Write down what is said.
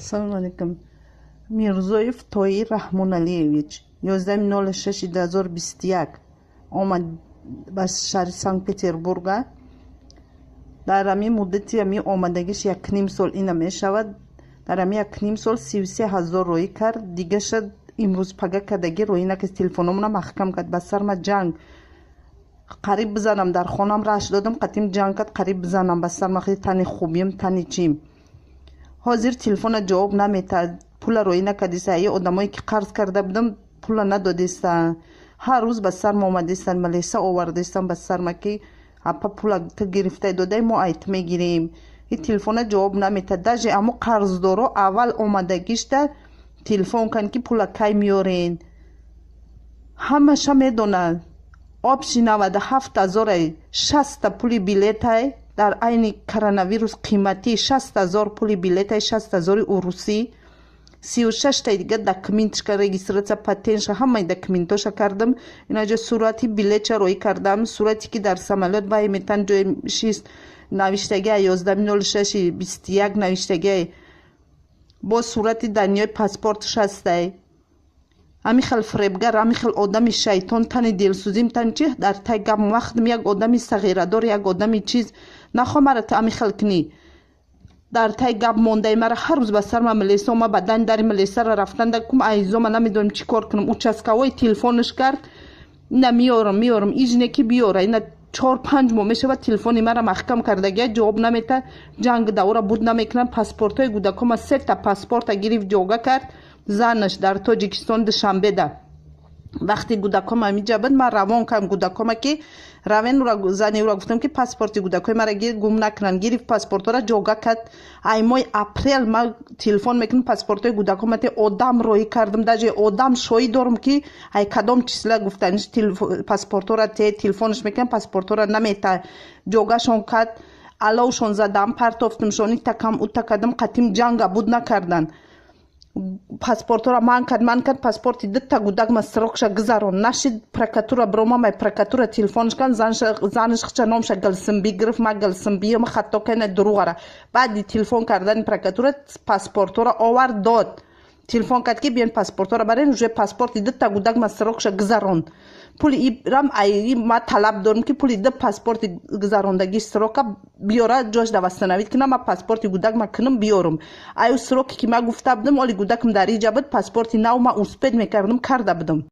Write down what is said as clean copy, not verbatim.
Салому алейкум. Мирзоев Тоир Раҳмоналиевич 11.06.2021 омад ба шаҳри Санкт Петербурга. Дар ҳамин муддати ҳамин омадагиш якним сол ина мешавад. Дар ҳамин якним сол 33 000 роӣ кард. Дигаша имрӯз пага кардагӣ роӣ накард. Телефономона маҳкам кард. Ба сарма ҷанг, қариб бизанам. Дар хонам раш додам, қатим ҷанг кард, қариб бизанам ба сарма. Хеле тани хубием, тани чим. Ҳозир телефона ҷавоб наметаҳад, пула роӣ накардиста. Е одамое ки қарз карда будам, пула надодиста. Ҳар рӯз ба сарма омадистанд, малеса овардистанд ба сарма, ки апа, пула ту гирифта додай, мо айт мегирем. И телефона ҷавоб наметаҳад. Даже амо қарздоро аввал омадагишта телефон кан, ки пула кай меёрен. Ҳамаша медонад. Общий 97 ҳазорай, 60-та пули билетай. Дар айни коронавирус қиматӣ 60 000 пули билетай, 60 ҳазори урусӣ. 36-таи дига документшка, регистрация, патентша, ҳамаи документоша кардам. Инаҷо сурати билетша роӣ кардам, сурате ки дар самолёт вай метан, ҷои шист навиштагиа, 11.06.21 навиштагиа, бо сурати даниёи паспортш ҳастай. Ҳамин хел фиребгар, ҳамин хел одами шайтон, тани дилсӯзим, тани чи дар тай гап вақтм, як одами сағирадор, як одами чиз нахоҳ мара ту ҳамин хел кунӣ. Дар тай гап мондаи мара ҳар рӯз ба сарма милиса ома, ба дани дари милисара рафтан да кум айзома, намедонам чӣ кор кунам. Участковой телефонш кард: ина меёрам, меёрам, ижне ки биёра. Ина 4-5 моҳ мешавад, телефони мара маҳкам кардагия, ҷавоб наметаҳад. Ҷанг давра буд, намекунам. Паспортҳои кӯдакома, сета паспорта гирифт, ҷога кард. Занаш дар Тоҷикистон, Душанбеда. Вақти кӯдаком ҳамиҷа буд, ман равон кардам кӯдакома, ки равен. Зани ура гуфтам, ки паспорти кӯдакои мара гум накунанд. Гирифт, паспортҳоро ҷога кард. Ай моҳи апрел ман телефон мекунам: «Паспортҳои кӯдакома». Одам роҳӣ кардам, даже одам шоҳид дорам, ки ай кадом числа гуфтаниш паспортҳоро те. Телефонаш мекунам, паспортҳоро наметаҳад. Ҷогашон кард, аловшон задам, партофтамшон, итакам ута кардам, қатим ҷанга буд, накардан. Паспортҳоро ман кард, ман кард. Паспорти дута гудак ма срокша гузарон нашид. Прокуратура биромам, ай прокуратура телефонш кан. Занаш хча номша Гилсимби гирифт. Ма Гилсимбиам, хато кана, дуруғара. Баъди телефон кардани прокуратура паспортҳоро овард, дод. Телефон кард, ки биён, паспортҳоро барен. Уже паспорти дута гудак ма срокша гузаронд. Пули ирам ай ма талаб дорам, ки пули ду паспорти гузарондагӣ срока биёра, ҷош да восстановить кунам. Ма паспорти гудак ма кунам, биёрам. Аю сроке ки ма гуфта будам, оли гудакам дар иҷа буд, паспорти нав ма успеть мекардам, карда будам.